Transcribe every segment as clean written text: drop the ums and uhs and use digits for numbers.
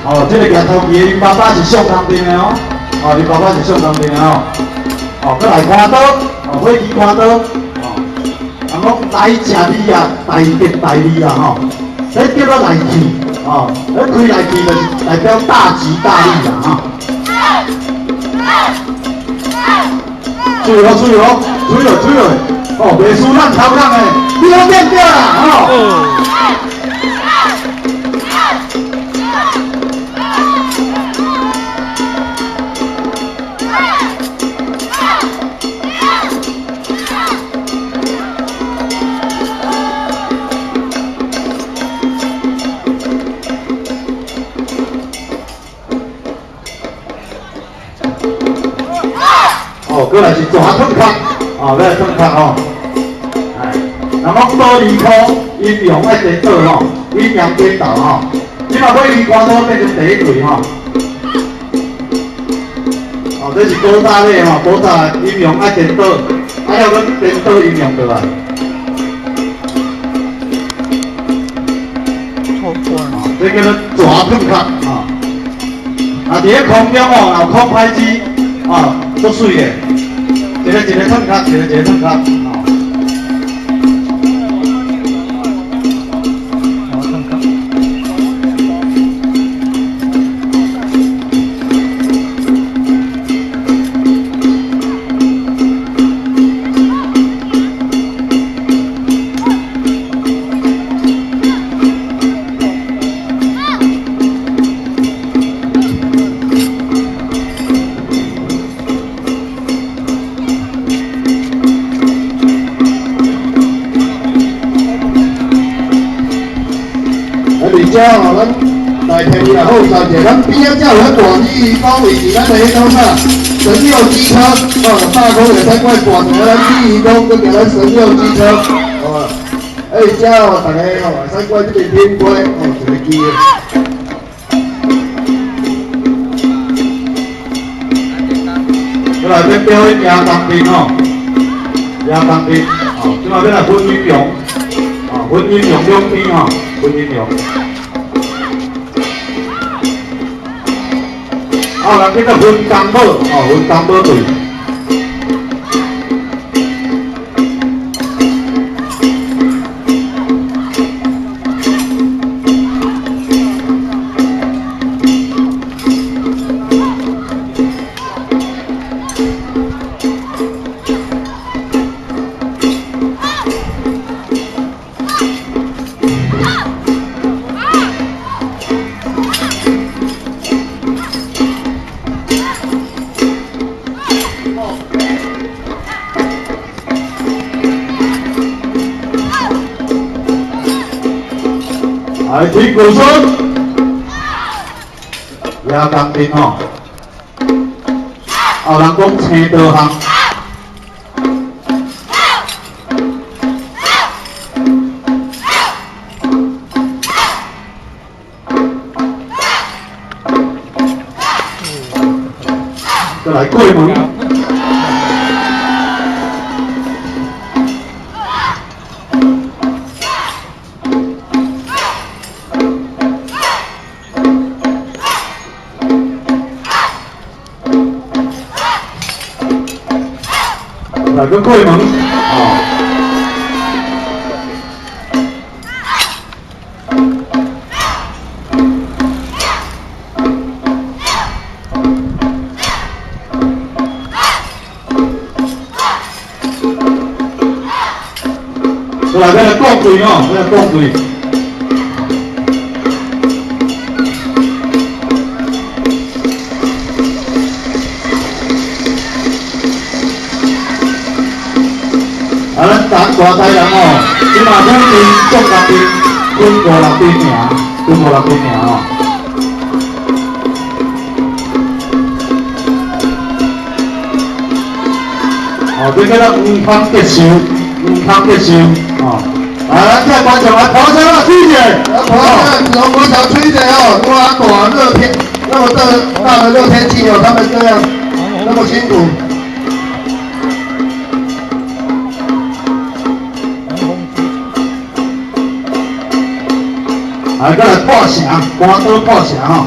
哦，這個舉頭旗的𪜶爸爸是上工陣的哦，哦，𪜶爸爸是上工陣的哦，哦，閣來看刀，哦，火機看刀，哦，人講來食味啊，大吉大利啊，吼，這叫做來氣，哦，這開來氣就是代表大吉大利啦，吼。注意哦，注意哦，注意哦，注意哦，哦，袂輸咱頭人的，你攏變掉啦，吼。哦，過來是蛇褪殼，哦，欲來褪殼吼。哎，人講倒二箍陰陽愛顛倒吼，陰陽顛倒吼。這馬尾二關刀變成第一隊吼。哦，這是古早咧吼，古早陰陽愛顛倒，啊了閣顛倒陰陽倒來。哦，這叫做蛇褪殼吼。啊，佇咧空中哦，有空拍機，哦，足媠的。一个一个褪殼，一個一個褪殼，哦。啊，伫遮吼，咱来提也好，就者咱边仔遮有遐大鯉鱼公位是咱的彼种啥神佑机车，哦，600箍就会使过来跋一下咱鲤鱼公，阁叫咱神佑机车，哦，啊，伫遮吼，逐个吼会使过来这边品杯，哦，一个机会。过来欲表演赢当兵吼，赢当兵，哦，这马欲来分英雄，哦，分英雄两边吼，分英雄。啊，有人叫做分工宝，哦，分工宝队。來聽鼓聲，也當兵吼，有人講青刀行，再來過門。來個過門，哦。來，欲來講對哦，欲來講對。啊，咱大大台人哦，這馬武兵總甲兵分五六隊爾，分五六隊爾哦。哦，這叫做黃蜂結壽，黃蜂結壽哦。來，咱這觀眾來拍掌啊，吹者！來拍掌，龍國小吹者哦，哇，大熱天，那麼大的熱天氣哦，他們這樣那麼辛苦。來，閣來破城，關刀破城吼。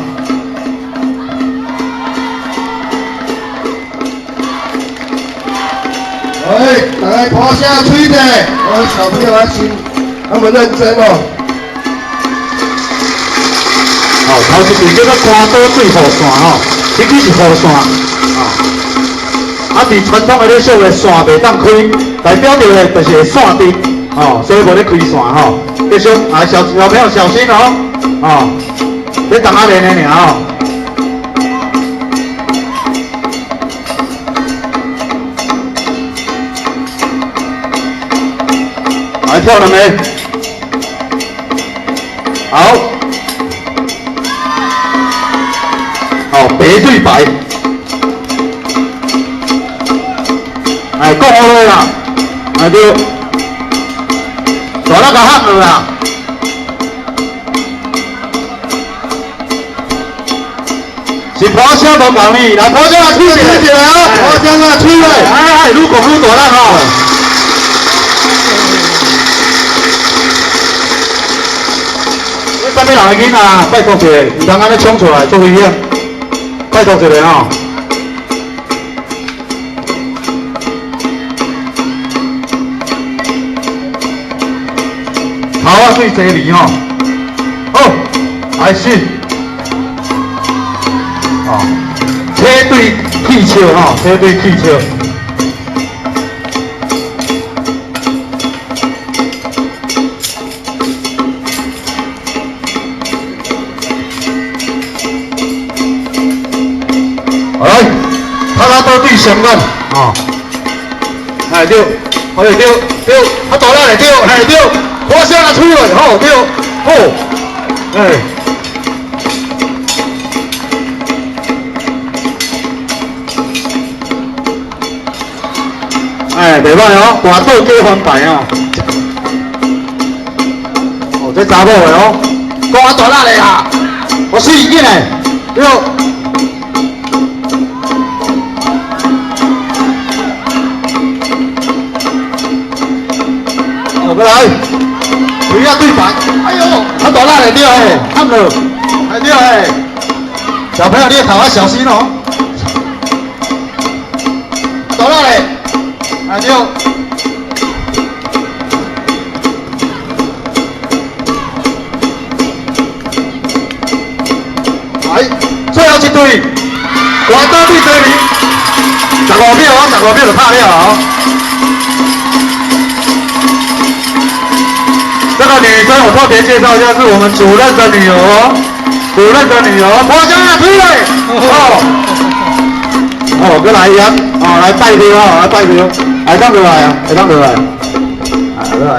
哎，大家拍聲吹者，我小朋友啊，真那麼認真哦。好，頭一邊叫做關刀對雨傘吼，這支是雨傘，啊，啊，佇傳統的咧說話，傘袂當開，代表著的就是會散滴，哦，所以無咧開傘吼。繼續，啊，小小朋友小心哦，哦，這當仔練的爾吼。來跳了沒？好，好，白對白，哎，講好落啦，哎對，大力共喊落啦，是破聲無共呢，來破聲來吹一下啊，破聲啊吹咧，哎哎，愈講愈大力吼。啥物人的囡仔？拜託一下，毋通按呢衝出來，足危險。拜託一下吼。頭仔對坐梨吼，好，開始。哦，車對氣球吼，車對氣球。來，他拉刀對上眼，哦，哎對，哎對對，較大力咧對，哎對，火聲啊吹落，好對，好，哎，哎，袂歹哦，大刀加翻牌哦，哦，這查某的哦，講較大力咧啦，我水緊來，對。過來，腿啊對白，哎呦，較大力咧對嘿，按落，哎對嘿，小朋友你的頭要小心哦，大力咧，哎對，來，最後一隊，大刀對對面，15秒哦，15秒就拍了哦。這個女生我特別介紹一下，是我們主任的女兒哦，主任的女兒，破聲啊，吹嘞！哦，哦，過來一樣，哦，來拜票哦，來拜票，來當過來啊，來當過來，啊，過來。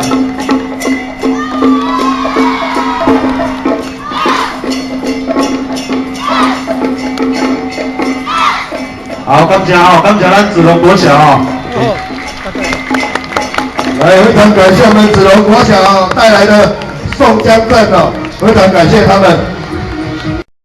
好，感謝哦，感謝咱子龍國小哦。來，非常感謝我們子龍國小帶來的宋江鎮哦，非常感謝他們。